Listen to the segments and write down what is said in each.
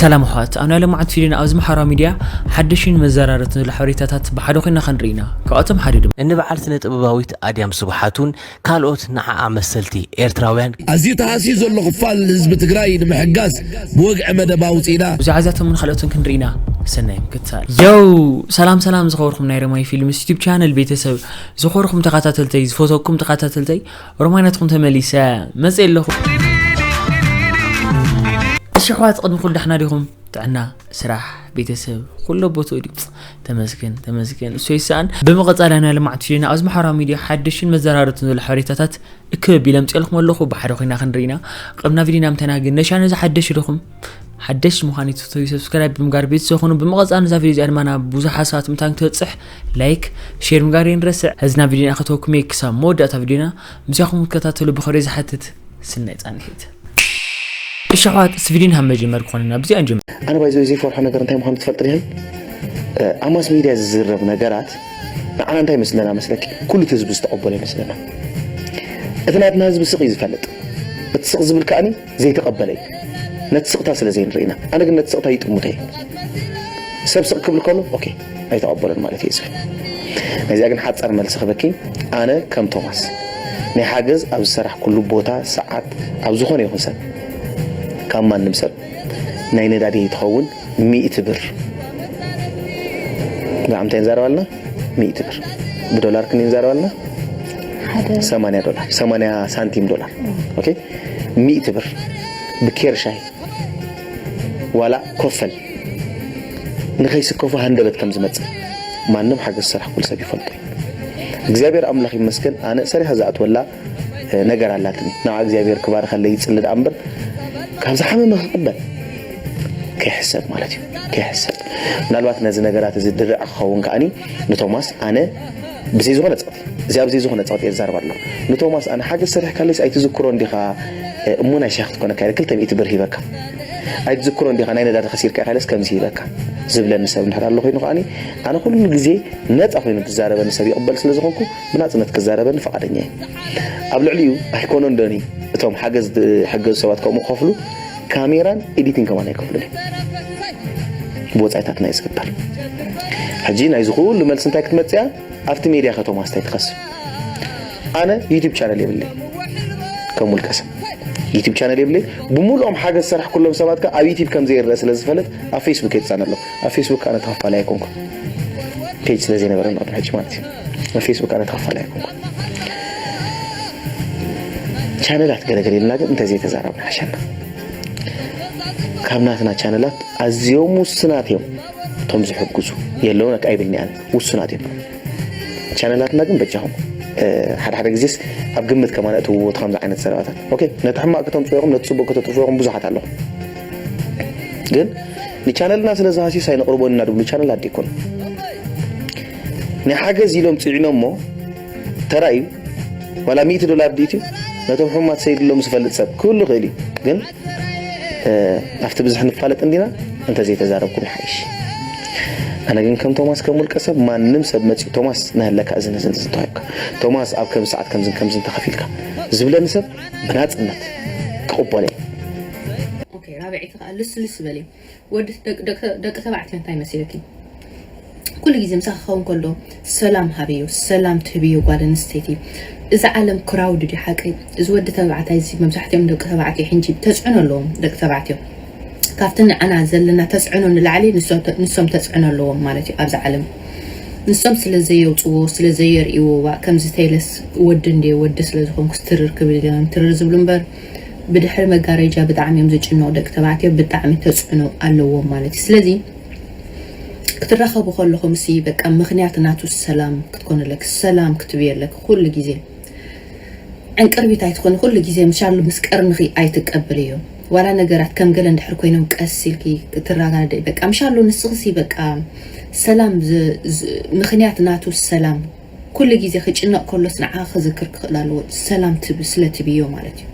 ሰላም ኣሕዋት፣ ኣብ ናይ ሎማዓንቲ ቪድዮና ኣብዚ ማሕበራዊ ሚድያ ሓደሽን መዘራረብትን ዘሎ ሓበሬታታት ብሓደ ኮይና ክንርኢ ኢና። ካብኣቶም ሓደ ድማ እኒ በዓል ስነ ጥበባዊት ኣድያም ስብሓት እውን ካልኦት ንዓኣ መሰልቲ ኤርትራውያን ኣዝዩ ተሃስዩ ዘሎ ክፋል ህዝቢ ትግራይ ንምሕጋዝ ብወግዒ መደብ ኣውፂእና። ብዛዕባ እዚኣቶምን ካልኦትን ክንርኢ ኢና። ሰናይ ምክትታል። ዮው! ሰላም ሰላም ዝኸበርኩም ናይ ሮማይ ፊልምስ ዩቱብ ቻነል ቤተሰብ፣ ዝኸበርኩም ተኸታተልተይ፣ ዝፈተኩም ተኸታተልተይ፣ ሮማይ ናትኩም ተመሊሰ መፅእ ኣለኹ። እሺ ኣሕዋት፣ ቅድሚ ኩሉ ዳሕና ዲኹም? ጥዕና፣ ስራሕ፣ ቤተሰብ፣ ኩሉ ቦትኡ ድዩ? ተመስገን፣ ተመስገን፣ እሱ ይሰኣን። ብምቕፃል ናይ ሎማዓንቲ ቪድዮና ኣብዚ ማሕበራዊ ሚድያ ሓደሽን መዘራረብትን ዘሎ ሓበሬታታት እክብ ኢለ ምፅኤልኩም ኣለኹ። ብሓደ ኮይና ክንርኢ ኢና። ቅድሚ ናብ ቪድዮና ምእታውና ግን ነሻ ነዚ ሓደሽ ኢኹም፣ ሓደሽ ምዃን ይትፍተው ሰብስክራይብ ብምግባር ቤተሰብ ኹኑ። ብምቕፃል ነዛ ቪድዮ እዚኣ ድማ ናብ ብዙሓት ሰባት ምእንታን ክትበፅሕ ላይክ፣ ሼር ምግባር የንረስዕ። ሕዚ ናብ ቪድዮና ከተወኩም እየ። ክሳብ መወዳእታ ቪድዮና ምሳኹም ክትከታተሉ ብኽብሪ ዝሓትት ስናይ ፃንሒት። እሺ ኣሕዋት፣ እስቲ ቪድዮና ካብ መጀመር ክኾነና ብዚኣ ንጀምር። ኣነ ባይዘ ዘይፈርሖ ነገር እንታይ ምዃኑ ትፈልጥ ዲኽን? ኣብ ማስ ሚድያ ዝዝረብ ነገራት ንዓና እንታይ መስለና መስለኪ? ኩሉ እቲ ህዝቢ ዝተቐበሎ ይመስለና። እቲ ናትና ህዝቢ ስቕ እዩ ዝፈልጥ። እቲ ስቕ ዝብል ከኣኒ ዘይተቐበለ እዩ። ነቲ ስቕታ ስለ ዘይንርኢ ኢና። ኣነ ግን ነቲ ስቕታ ይጥምቶ እየ። ሰብ ስቕ ክብል ከሎ ኦኬ ኣይተቐበሎን ማለት እየ ዝብል። ናይዚኣ ግን ሓጻር መልሲ ክበኪ፣ ኣነ ከም ቶማስ ናይ ሓገዝ ኣብ ዝሰራሕኩሉ ቦታ፣ ሰዓት፣ ኣብ ዝኾነ ይኹን ሰብ ካብ ማንም ሰብ ናይ ነዳዲ ትኸውን ሚእቲ ብር። ብዛዕባ እንታይ ንዛረብ ኣለና? ሚእቲ ብር። ብዶላር ክንደይ ንዛረብ ኣለና? ሓደ ሰማንያ ዶላር፣ ሰማንያ ሳንቲም ዶላር። ኦኬ፣ ሚእቲ ብር ብኬር ሻሂ ዋላ ኮፈል ንኸይስከፉ ሃንደበት ከም ዝመጽእ ማንም ሓገዝ ዝሰራሕኩሉ ሰብ ይፈልጦ እዩ። እግዚኣብሔር ኣምላኽ ይመስገን፣ ኣነ ሰሪሐ ዝኣትወላ ነገር ኣላትኒ። ንዓ እግዚኣብሔር ክባርኸለይ ይጽሊ ደኣ እምበር፣ ካብ ዝሓመመ ክቕበል ከይሕሰብ ማለት እዩ። ከይሕሰብ። ምናልባት ነዚ ነገራት እዚ ድርዕ ክኸውን ከኣኒ ንቶማስ ኣነ ብዘይ ዝኾነ ጸቕጢ፣ እዚ ኣብ ዘይ ዝኾነ ጸቕጢ እየ ዝዛረብ ኣለኹ። ንቶማስ ኣነ ሓገዝ ሰሪሕካለይስ ኣይትዝክሮን ዲኻ? እሞ ናይ ሻሂ ክትኮነካ ኢለ ክልተ ሚእቲ ብር ሂበካ። ኣይትዝክሮን ዲኻ? ናይ ነዳዲ ከሲርካ ኢኻ ኢለስ ከምዚ ሂበካ ዝብለኒ ሰብ እንድሕር ኣሎ ኮይኑ ከኣኒ ኣነ ኩሉ ግዜ ነጻ ኮይኑ ዝዛረበኒ ሰብ ይቕበል ስለ ዝኾንኩ ብናጽነት ክዛረበኒ ፍቓደኛ እየ። ኣብ ልዕሊኡ ኣይኮነን ዶኒ እቶም ሓገዝ ዝሕገዙ ሰባት ከምኡ ክኸፍሉ ካሜራን ኤዲቲንግ ከማን ኣይከፍሉን እዮም። ብወጻኢታትና እዩ ዝግበር። ሕጂ ናይዚ ኩሉ መልሲ እንታይ ክትመጽእ እያ? ኣብቲ ሜድያ ከ ቶማስ እንታይ ትኸስብ? ኣነ ዩቲብ ቻነል የብለይ ከም ውልቀ ሰብ። ዩቲብ ቻነል የብለይ። ብምሉኦም ሓገዝ ዝሰራሕኩሎም ሰባት ከ ኣብ ዩቲብ ከም ዘይረአ ስለ ዝፈልጥ ኣብ ፌስቡክ እየ ዝጻነ ኣለኹ። ኣብ ፌስቡክ ኣነ ተኸፋላይ ኣይኮንኩን። ፔጅ ስለ ዘይነበረ ናብ ሕጂ ማለት እዩ። ኣብ ፌስቡክ ኣነ ተኸፋላይ ኣይኮንኩን። ቻነላት ገለገለ ኢልና ግን እንተዘይተዛረብና ሓሸና። ካብ ናትና ቻነላት ኣዝዮም ውሱናት እዮም እቶም ዝሕግዙ። የለውን ኣይብልኒ ኣነ፣ ውሱናት እዮም። ቻነላትና ግን በጃኹም፣ እ፣ ሓደ ሓደ ግዜስ ኣብ ግምት ከማን እትውዎ እቲ ከምዚ ዓይነት ዘረባታት። ኦኬ፣ ነቲ ሕማቕ ከተምፅኡ ኢኹም፣ ነቲ ፅቡቕ ከተጥፍኡ ኢኹም፣ ብዙሓት ኣለኹም። ግን ንቻነልና ስለ ዝሃስዩስ ኣይነቕርቦን ኢና ድብሉ ቻነላት ዲኮን። ናይ ሓገዝ ኢሎም ፅዒኖሞ ተራእዩ፣ ዋላ ሚእቲ ዶላር ድኢትዩ ነቶም ሕሙማት ሰይድሎም ዝፈልጥ ሰብ ክህሉ ይኽእል እዩ። ግን እ፣ ኣብቲ ብዙሕ ንፋለጥ እንዲና እንተዘይተዛረብኩም ይሓይሽ። ኣነ ግን ከም ቶማስ ከም ውልቀ ሰብ ማንም ሰብ መፂኡ ቶማስ ናህለካ እዝን እዝን እዝን ተዋሂብካ፣ ቶማስ ኣብ ከም ሰዓት ከምዝን ከምዝን ተኸፊልካ ዝብለኒ ሰብ ብናፅነት ክቕበሎ እየ። ኦኬ፣ ራብዐይቲ ከዓ ልስልስ በሊ። ወዲ ደቂ ደቂ ደቂ ተባዕትዮ እንታይ መሲለኪ? ኩሉ ግዜ ምሳኺ ክኸውን ከሎ ሰላም ሃብዮ፣ ሰላም ትህብዮ ጓል ኣንስተይቲ። እዚ ዓለም ክራውድድ እዩ ሓቀይ። እዚ ወዲ ተባዕታይ እዚ መብዛሕትኦም ደቂ ተባዕትዮ ሕንጂ ተፅዕኖ ኣለዎም ደቂ ተባዕትዮ። ካብቲ ንዓና ዘለና ተፅዕኖ ንላዕሊ ንሶም ተ- ንሶም ተፅዕኖ ኣለዎም ማለት እዩ ኣብዚ ዓለም። ንሶም ስለ ዘየውፅዎ ስለ ዘየርእይዎ ዋ ከምዚ ተይለስ ወዲ እንደ ወዲ ስለ ዝኾንኩ ትርር ክብል ኢሎም ትርር ዝብሉ እምበር ብድሕሪ መጋረጃ ብጣዕሚ እዮም ዝጭነቑ ደቂ ተባዕትዮ ብጣዕሚ ተፅዕኖ ኣለዎም ማለት እዩ። ስለዚ ክትራኸቡ ከለኹም ሲ በቃ ምኽንያት ናቱ ሰላም ክትኮኑ ኣለኪ፣ ሰላም ክትብዮ ኣለኪ ኩሉ ግዜ። ዕንቅርቢት ኣይትኾኒ ኩሉ ግዜ ምሻሉ ምስ ቀርንኺ ኣይትቀበልዮ። ዋላ ነገራት ከም ገለ እንድሕር ኮይኖም ቀስ ኢልኪ ክትረጋግዒ በቃ ምሻሉ ንስኺ ሲ በቃ ሰላም ዝ- ዝ- ምኽንያት ናቱ ሰላም ኩሉ ግዜ ክጭነቕ ከሎስ ንዓኻ ክዝክር ክኽእል ኣለዎ። ሰላም ትብ- ስለ ትብዮ ማለት እዩ።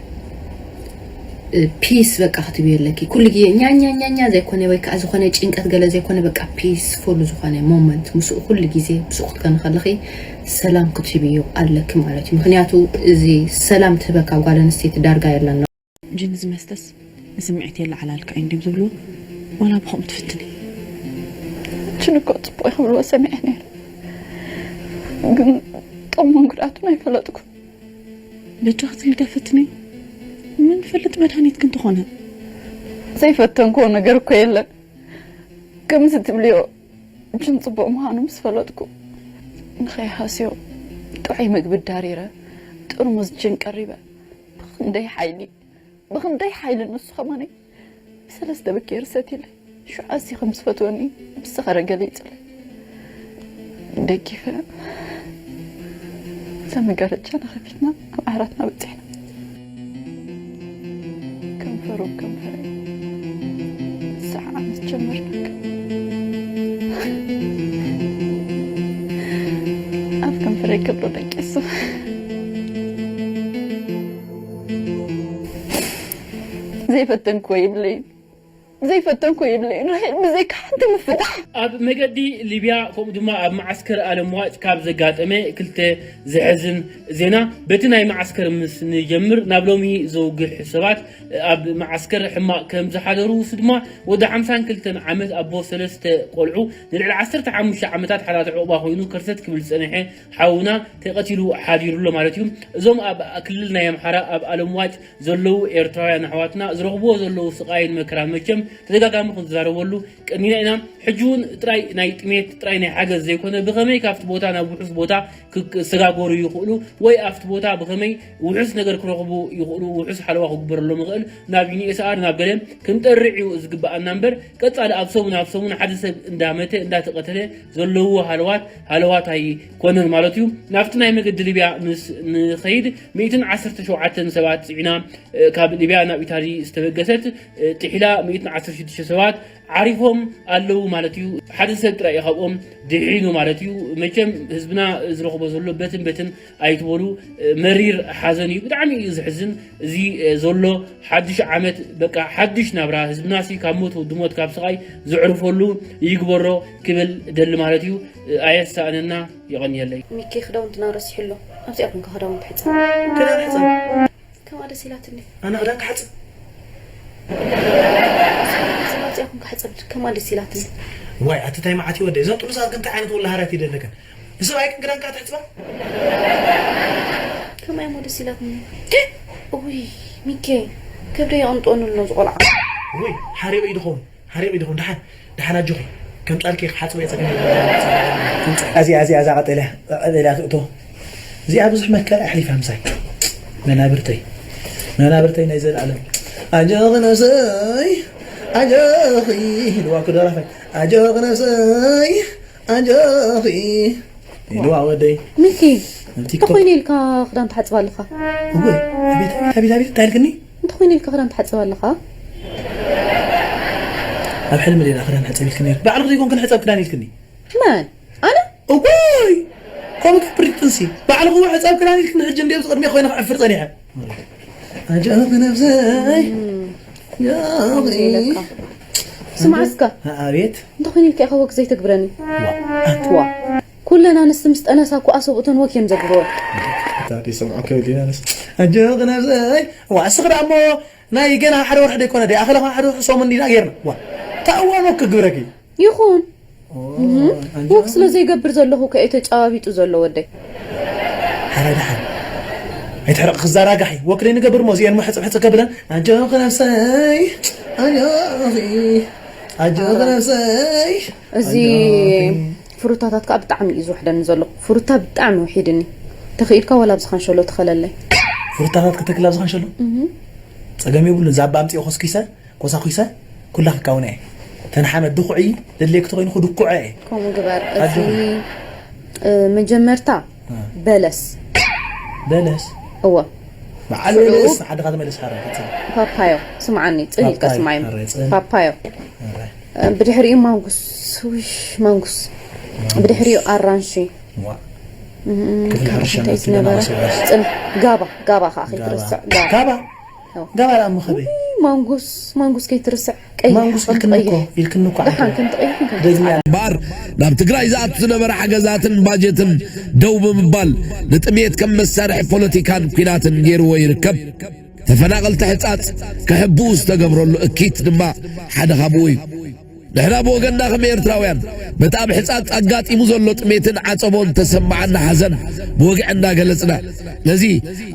እ፣ ፒስ በቃ ክትብዮ ኣለኪ። ኩሉ ግዜ ኛኛኛኛ ዘይኮነ ወይ ከዓ ዝኾነ ጭንቀት ገለ ዘይኮነ በቃ ፒስፉል ዝኾነ ሞመንት ምስኡ ኩሉ ግዜ ምስኡ ክትኮኒ ከለኺ ሰላም ክትብዮ ኣለኪ ማለት እዩ። ምኽንያቱ እዚ ሰላም ትህበካ ጓል ኣንስተይቲ ዳርጋ የላን። ጅን ዝመስተስ ንስምዒት የለዓላልካ እዩ እንድዮም ዝብልዎ። ዋላ ብኸምኡ ትፍትኒ። ሽን እኮ ጽቡቕ ክብልዎ ሰሚዐ ነይረ። ግን ጥቕሙን ጉድኣቱን ኣይፈለጥኩን። በጃኺ ትልደ ፈትኒ። ምን ፈልጥ መድሃኒት ግን ተኾነ። ዘይፈተንክዎ ነገር እኮ የለን። ከምዚ ትብልዮ ሽን ጽቡቕ ምዃኑ ምስ ፈለጥኩ፣ ንኸይሃስዮ ጥዑይ ምግቢ ዳሪረ፣ ጥርሙዝ ሽን ቀሪበ። ብኽንደይ ሓይሊ፣ ብኽንደይ ሓይሊ ንሱ ከማነይ ብሰለስተ ብኬር ሰትዩለይ። ሽዑ ኣዝዩ ከም ዝፈትወኒ ብዝኸረ ገሊጹለይ። ደጊፈ እዛ መጋረጃ ናኸፊትና ኣብ ዓራትና በጺሕና። ከንፈሩ ከንፈረ ሰዓዓመት ጀመርና። ኣብ ከንፈረይ ከብሎ ደቂሱ። ዘይፈተንክዎ ይብለይን፣ ዘይፈተንክዎ ይብለይን፣ ራሄል፣ ብዘይካ ሓንቲ ምፍታሕ። ኣብ መገዲ ሊብያ፣ ከምኡ ድማ ኣብ መዓስከር ኣለምዋጭ ካብ ዘጋጠመ ክልተ ዘሕዝን ዜና። በቲ ናይ መዓስከር ምስ ንጀምር፣ ናብ ሎሚ ዘውግሕ ሰባት ኣብ መዓስከር ሕማቕ ከም ዝሓደሩ፣ እሱ ድማ ወዲ ሓምሳን ክልተን ዓመት ኣቦ ሰለስተ ቆልዑ፣ ንልዕሊ ዓሰርተ ሓሙሽተ ዓመታት ሓላቲ ዕቑባ ኮይኑ ከርተት ክብል ዝጸንሐ ሓውና ተቐቲሉ ሓዲሩ ኣሎ ማለት እዩ። እዞም ኣብ ክልል ናይ ኣምሓራ ኣብ ኣለምዋጭ ዘለዉ ኤርትራውያን ኣሕዋትና ዝረኽብዎ ዘለዉ ስቓይን መከራን መቸም ተደጋጋሚ ክንዛረበሉ ቀኒና ኢና። ሕጂ እውን ጥራይ ናይ ጥሜት፣ ጥራይ ናይ ሓገዝ ዘይኮነ፣ ብኸመይ ካብቲ ቦታ ናብ ውሑስ ቦታ ክሰጋገሩ ይኽእሉ ወይ ኣብቲ ቦታ ብኸመይ ውሑስ ነገር ክረኽቡ ይኽእሉ፣ ውሑስ ሓለዋ ክግበረሎም ይኽእል፣ ናብ ዩኒኤስኣር ናብ ገለ ክንጠርዕ እዩ ዝግብኣና እምበር፣ ቀጻሊ ኣብ ሰሙን ኣብ ሰሙን ሓደ ሰብ እንዳመተ እንዳተቐተለ ዘለዎ ሃለዋት፣ ሃለዋት ኣይኮነን ማለት እዩ። ናብቲ ናይ መገዲ ሊብያ ምስ ንኸይድ፣ ሚእትን ዓሰርተ ሸውዓተን ሰባት ጽዒና፣ እ፣ ካብ ሊብያ ናብ ኢታሊ ዝተበገሰት፣ እ፣ ጥሒላ ሚእትን ዓሰርተ ሽዱሽተ ሰባት ዓሪፎም ኣለዉ ማለት እዩ። ሓደ ሰብ ጥራይ እዩ ካብኦም ድሒኑ ማለት እዩ። መቸም ህዝብና ዝረኽቦ ዘሎ በትን በትን ኣይትበሉ፣ እ፣ መሪር ሓዘን እዩ። ብጣዕሚ እዩ ዘሕዝን። እዚ፣ እ፣ ዘሎ ሓድሽ ዓመት፣ በቃ ሓድሽ ናብራ፣ ህዝብናሲ ካብ ሞት ወዲ ሞት፣ ካብ ስቓይ ዘዕርፈሉ ይግበሮ ክብል እደሊ ማለት እዩ። እ፣ ኣየሳእነና። የቐንየለይ። ሚኪ ክዳውንትና ረሲሑ ኣሎ። ኣብዚኣ ኮንካ ክዳውንቲ ሕጸብ። ክዳን ሕጸብ? ከምኣ ደስ ኢላትኒ። ኣነ ክዳን ክሓጽብ? ኣብዚኣ ኮንካ ሕጸብ። ከምኣ ደስ ኢላትኒ። ዋይ፣ ኣቲ ታይ መዓት እዩ ወደይ። እዘን ጥኑሳት ግን እንታይ ዓይነት ወላሃራት ይደለከን? ንሰብኣይ ግን ክዳንካ ትሕጽባ? ከምኣ እሞ ደስ ኢላትኒ። ኡይ፣ ሚኪ፣ ከብደይ የቐንጥወኒ ኣሎ እዚ ቆልዓ። ውይ፣ ሓሪቑ እዩ ድኸውን። ሓሪቑ ይድኹም። ደሓን፣ ደሓን ኣጆኺ። ከም ጻልኪ ክሓጽበ እየ ጸገም የብሉን። እዚኣ፣ እዚኣ፣ እዛ ቀጠልያ፣ ቀጠልያ ትእቶ። እዚኣ ብዙሕ መከራ ኣሕሊፋ ምሳይ። መናብርተይ፣ መናብርተይ ናይ ዘለኣለም። ኣጆኺ ነብሰይ፣ ኣጆኺ ኢልዋ እኮ ደራፋይ። ኣጆኺ ነብሰይ፣ ኣጆኺ ኢልዋ ወደይ። ሚኪ፣ ኣብ ቲክቶክ። እንተኾይነ ኢልካ ክዳን ትሓጽብ ኣለኻ? እወ፣ ኣቤት፣ ኣቤት፣ ኣቤት፣ ኣቤት፣ እንታይ ኢልክኒ? እንተኾይነ ኢልካ ክዳን ትሓጽብ ኣለኻ? ኣብ ሕልሚ ሌላ ክዳን ሕጸብ ኢልክኒ ነይሩ። ባዕልኺ ዘይኮንክን ሕጸብ ክዳን ኢልክኒ። መን? ኣነ? እወይ! ከምኡ ትፍርዲ ጥንሲ። ባዕልኺ እወ ሕጸብ ክዳን ኢልክኒ፣ ሕጂ እንድየ ኣብዚ ቅድሜ ኮይነ ክዕፍር ጸኒሐ። ኣጆኺ ነብሰይ። እም። ኣጆኺ። ኢለካ። ስማዕ እስከ። ኣቤት። እንተኾይነ ኢልካ ኢኻ ወክ ዘይተግብረኒ። ዋ፣ ኣንቲ። ዋ። ኩለን ኣንስቲ ምስ ጠነሳ እኮ ኣሰብኡተን ወክ እዮም ዘግብረወን። ኣታ ደይ ሰምዖ ከብል ኢና ኣንስቲ። ኣጆኺ ነብሰይ። ዋ፣ እስኺ ደኣ እሞ ናይ ገና ሓደ ወርሒ ደይኮነ፣ ደይ ኣኸለ ሓደ ወርሒ ሰሙን ዲና ጌርና። ዋ፣ ታእዋ ወክ ክግብረኪ። ይኹን። ኦ፣ እህ፣ ኣንጆ። ወክ ስለ ዘይገብር ዘለኹ ከ ተጨባቢጡ ዘሎ ወደይ። ሓራይ ደሓን። ኣይትሕረቕ ክዛራጋሒ። ወክ ደይ ንገብር እሞ እዚአን እሞ ሕጽብ ሕጽብ ከብለን። ኣጆኺ ነብሰይ። ኣጆኺ። ኣጆኺ ነብሰይ። እዚ ኣጆኺ። ፍሩታታት ከዓ ብጣዕሚ እዩ ዝውሕደኒ ዘሎ። ፍሩታ ብጣዕሚ ውሒድኒ። ተኽኢልካ ዋላ ኣብዚ ካንሸሎ ትኸለለይ። ፍሩታታት ከተክል ኣብዚ ካንሸሎ? እህ። ጸገም የብሉን። ዛባ ኣምጺኦ ኮስኪሰ፣ ኮሳኩሰ፣ ኩላ ክካውነ እየ። ተን ሓመድ ድኹዒ፣ ደድልየኪ ተኾይኑ ክድኩዐ እየ። ከምኡ ግበር። እዚ፣ ኣጆኺ። እ፣ መጀመርታ እ። በለስ። በለስ? እወ። በዓል ሽዑ በለስ፣ ዓድኻ ተመለስ ሓራ፣ ቀጽል። ፓፓዮ፣ ስምዓኒ፣ ጽን ኢልካ ፓፓዮ፣ ስምዓኒ። ኣረ፣ ጽን። ፓፓዮ። ኣረ። እ፣ ብድሕሪኡ ማንጉስ፣ ውሽ፣ ማንጉስ። ማንጉስ። ብድሕሪኡ ኣራንሺ። ዋ። እም፣ ክፍሊ ካልእ ሕርሻ እንታይ መኪና ዝነበረ? ናወሰደ። ጽን፣ ጋባ፣ ጋባ ከዓ ጋባ። ከይትርስዕ፣ ጋባ። ጋባ? ኣዎ። ጋባ ደኣ እሞ ከበይ? ውይ፣ ማንጉስ፣ ማንጉስ ከይትርስዕ። ቀይሕ፣ ማንጉስ ከም ኢልክኒ እኮ፣ ትቐይሕ። ኢልክኒ እኮ ደሓን ዓንተ። ከም ትቐይሕ፣ ከም ደግሜ ትቐይሕ። ባር ናብ ትግራይ ዝኣቱ ዝነበረ ሓገዛትን ባጀትን ደው ብምባል ንጥሜት ከም መሳርሒ ፖለቲካን ኲናትን ገይርዎ ይርከብ። እቲ ተፈናቐልቲ ሕጻጽ ክሕብኡ ዝተገብረሉ እኪት ድማ ሓደ ካብኡ እዩ። ንሕና ብወገንና ከም ኤርትራውያን በቲ ኣብ ሕጻጽ ኣጋጢሙ ዘሎ ጥሜትን ዓጸቦን ተሰማዓና ሓዘን ብወግዒ እናገለጽና፣ ነዚ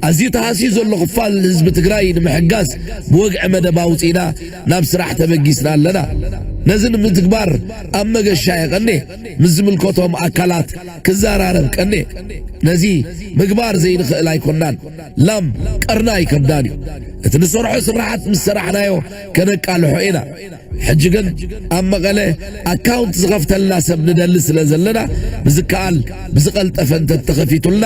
ኣዝዩ ተሃስዩ ዘሎ ክፋል ህዝቢ ትግራይ ንምሕጋዝ ብወግዒ መደብ ኣውጺእና ናብ ስራሕ ተበጊስና ኣለና። ነዚ ንምትግባር ኣብ መገሻ የቐኔ ምስ ዝምልከቶም ኣካላት ክዘራረብ ቀኔ። ነዚ ምግባር ዘይንኽእል ኣይኮናን። ላም ቀርና ኣይከብዳን እዩ። እቲ ንሰርሖ ስራሓት ምስ ሰራሕናዮ ከነቃልሖ ኢና። ሕጂ ግን ኣብ መቐለ ኣካውንት ዝኸፍተልና ሰብ ንደሊ ስለ ዘለና፣ ብዝከኣል ብዝቐልጠፈ እንተተኸፊቱልና፣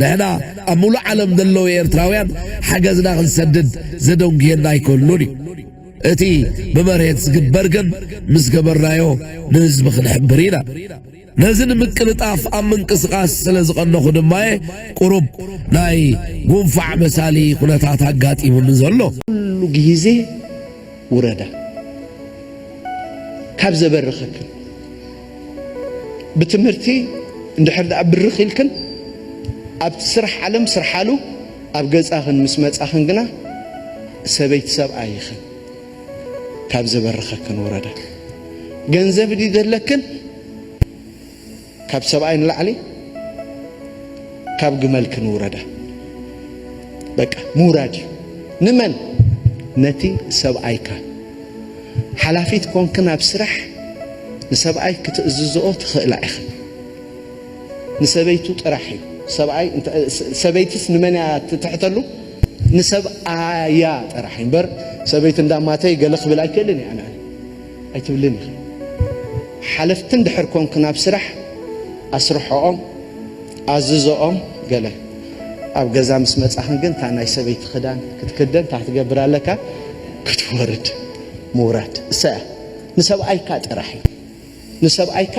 ንሕና ኣብ ሙሉእ ዓለም ዘለዉ ኤርትራውያን ሓገዝና ክንሰድድ ዘደንጉየና ኣይኮኑን እዩ። እቲ ብመሬት ዝግበር ግን ምስ ገበርናዮ ንህዝቢ ክንሕብር ኢና። ነዚ ንምቅልጣፍ ኣብ ምንቅስቓስ ስለ ዝቐነኹ ድማ እየ ቁሩብ ናይ ጉንፋዕ መሳሊ ኩነታት ኣጋጢሙኒ ዘሎ። ኩሉ ግዜ ውረዳ ካብ ዘበርኸክን ብትምህርቲ እንድሕር ደኣ ብርኽ ኢልክን ኣብቲ ስራሕ ዓለም ስርሓሉ ኣብ ገጻኽን ምስ መጻኽን ግና ሰበይቲ ሰብኣይ ኢኽን ካብ ዘበርኸክን ውረዳ። ገንዘብ ድዩ ዘለክን ካብ ሰብኣይ ንላዕሊ ካብ ግመልክን ውረዳ። በቃ ምውራድ እዩ። ንመን? ነቲ ሰብኣይካ። ሓላፊት ኮንክን ኣብ ስራሕ ንሰብኣይ ክትእዝዝኦ ትኽእላ ኢኽን። ንሰበይቱ ጥራሕ እዩ። ሰብኣይ እንተ-፣ ሰበይትስ ንመን እያ ትትሕተሉ? ንሰብኣያ ጥራሕ እዩ እምበር ሰበይቲ እንዳማተይ ገለ ክብል ኣይክእልን እየ ኣነ። ኣይትብልን ኢኺ። ሓለፍቲ እንድሕር ኮንክን ኣብ ስራሕ ኣስርሕኦም፣ ኣዝዝኦም ገለ። ኣብ ገዛ ምስ መጻኽን ግን እታ ናይ ሰበይቲ ክዳን ክትክደን እንታይ ክትገብር ኣለካ? ክትወርድ ምውራድ። እሳ እያ። ንሰብኣይካ ጥራሕ እዩ። ንሰብኣይካ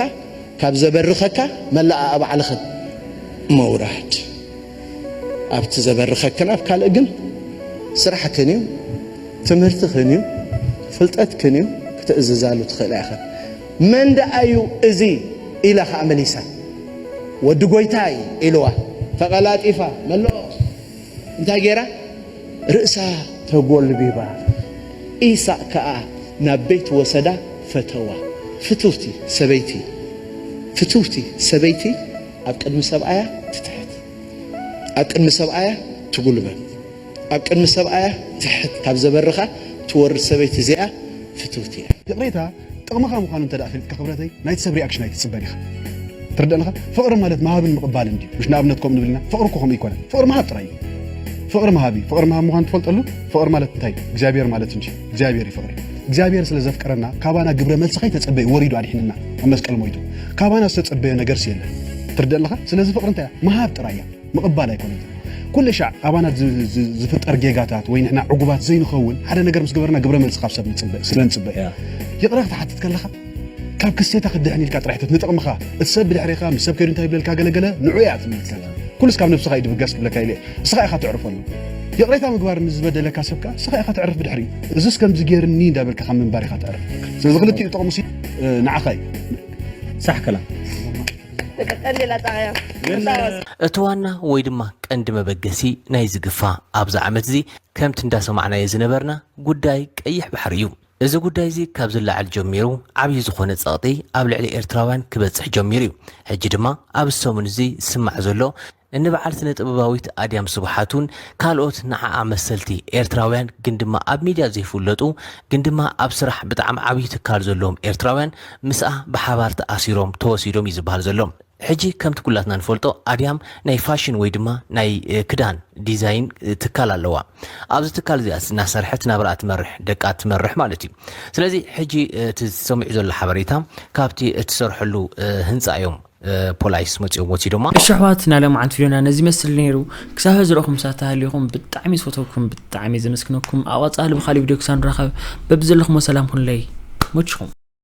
ካብ ዘበርኸካ መላኣ ኣብ ባዕልኽን መውራድ። ኣብቲ ዘበርኸክን ኣብ ካልእ ግን ስራሕክን እዩ፣ ትምህርትኽን እዩ፣ ፍልጠትክን እዩ፣ ክትእዝዛሉ ትኽእላ ኢኽን። መን ደኣ እዩ እዚ ኢላ ኸኣ መሊሳ። ወዲ ጎይታይ ኢልዋ ተቐላጢፋ መለኦ። እንታይ ገይራ? ርእሳ ተጎልቢባ። ኢሳቕ ከኣ ናብ ቤት ወሰዳ ፈተዋ። ፍትውቲ ሰበይቲ፣ ፍትውቲ ሰበይቲ ኣብ ቅድሚ ሰብኣያ ትትሕት፣ ኣብ ቅድሚ ሰብኣያ ትጉልበብ፣ ኣብ ቅድሚ ሰብኣያ ትሕት ካብ ዘበርኻ ትወርድ ሰበይቲ እዚኣ ፍትውቲ እያ። ይቕሬታ ጥቕምኻ ምዃኑ እንተ ደኣ ፈሊጥካ ክብረተይ፣ ናይቲ ሰብ ሪኣክሽን ኣይትጽበን ኢኻ። ትርደእንኻ? ፍቕሪ ማለት ምሃብን ምቕባልን ድዩ? ምሽ ንኣብነት ከምኡ ንብል ኢና? ፍቕሪ እኮ ከምኡ ኣይኮነን። ፍቕሪ ምሃብ ጥራይ እዩ። ፍቕሪ ምሃብ እዩ። ፍቕሪ ምሃብ ምዃኑ ትፈልጠሉ? ፍቕሪ ማለት እንታይ? እግዚኣብሔር ማለት እንጂ። እግዚኣብሔር እዩ ፍቕሪ። እግዚኣብሔር ስለ ዘፍቀረና፣ ካባና ግብረ መልሲ ከይተጸበየ ወሪዱ ኣድሒንና ኣብ መስቀል ሞይቱ። ካባና ዝተጸበየ ነገርስ የለን። ትርደእ ኣለኻ? ስለዚ ፍቕሪ እንታይ እያ? ምሃብ ጥራይ እያ። ምቕባል ኣይኮነን። ኩሉ ሻዕ ኣባና ዝ-፣ ዝ-፣ ዝፍጠር ጌጋታት ወይ ንሕና ዕጉባት ዘይንኸውን፣ ሓደ ነገር ምስ ገበርና ግብረ መልሲ ካብ ሰብ ንጽበ-፣ ስለ ንጽበ እዩ። ያ። ይቕረ ክትሓትት ከለኻ፣ ካብ ክስቴታ ክትድሕን ኢልካ ጥራሕ ትት-፣ ንጥቕምኻ፣ እቲ ሰብ ብድሕሬኻ፣ ምስ ሰብ ከይዱ እንታይ ይብለልካ ገለ ገለ፣ ንዑ እያ ትምልከት። ኩሉስ ካብ ነብስኻ እዩ ድብገስ ክብለካ ኢለ። እስኻ ኢኻ ትዕርፈሉ። ይቕሬታ ምግባር ንዝበደለካ ሰብ ከኣ፣ እስኻ ኢኻ ተዕርፍ ብድሕሪኡ። እዝስ ከምዚ ገይርኒ እንዳበልካ ካብ ምንባር ኢኻ ተዕርፍ። ስለዚ ክልቲኡ ጥቕሙሲ፣ እ፣ ንዓኻ እዩ። ሳሕ ከላ። ቀንዲ ላጣያ። ግን እቲ ዋና ወይ ድማ ቀንዲ መበገሲ ናይዚ ግፋ ኣብዚ ዓመት እዚ ከምቲ እንዳሰማዕናዮ ዝነበርና ጉዳይ ቀይሕ ባሕሪ እዩ። እዚ ጉዳይ እዚ ካብ ዝለዓል ጀሚሩ ዓብዪ ዝኾነ ጸቕጢ ኣብ ልዕሊ ኤርትራውያን ክበጽሕ ጀሚሩ እዩ። ሕጂ ድማ ኣብዚ ሰሙን እዚ ዝስማዕ ዘሎ ንበዓል ስነ ጥበባዊት ኣድያም ስብሓት እውን ካልኦት ንዓኣ መሰልቲ ኤርትራውያን ግን ድማ ኣብ ሚድያ ዘይፍለጡ ግን ድማ ኣብ ስራሕ ብጣዕሚ ዓብዪ ትካል ዘለዎም ኤርትራውያን ምስኣ ብሓባር ተኣሲሮም ተወሲዶም እዩ ዝበሃል ዘሎ። ሕጂ ከምቲ ኩላትና ንፈልጦ ኣድያም ናይ ፋሽን ወይ ድማ ናይ፣ እ፣ ክዳን ዲዛይን፣ እ፣ ትካል ኣለዋ። ኣብዚ ትካል እዚኣ እናሰርሐት ናብራኣ ትመርሕ፣ ደቃ ትመርሕ ማለት እዩ። ስለዚ ሕጂ፣ እ፣ እቲ ዝሰሚዑ ዘሎ ሓበሬታ ካብቲ እትሰርሐሉ፣ እ፣ ህንፃ እዮም፣ እ፣ ፖላይስ መፂኦም ወሲዶማ። እሺ ኣሕዋት፣ ናይ ሎማዓንቲ ቪድዮና ነዚ ይመስል ነይሩ። ክሳብ ሕዚ ርኢኹም ሳተሃሊኹም ብጣዕሚ ዝፈተውኩም፣ ብጣዕሚ ዘመስግነኩም። ኣብ ቀፃሊ ብኻሊእ ቪድዮ ክሳብ ንራኸብ በብዘለኹሞ ሰላም ኩኑለይ። ሞችኹም።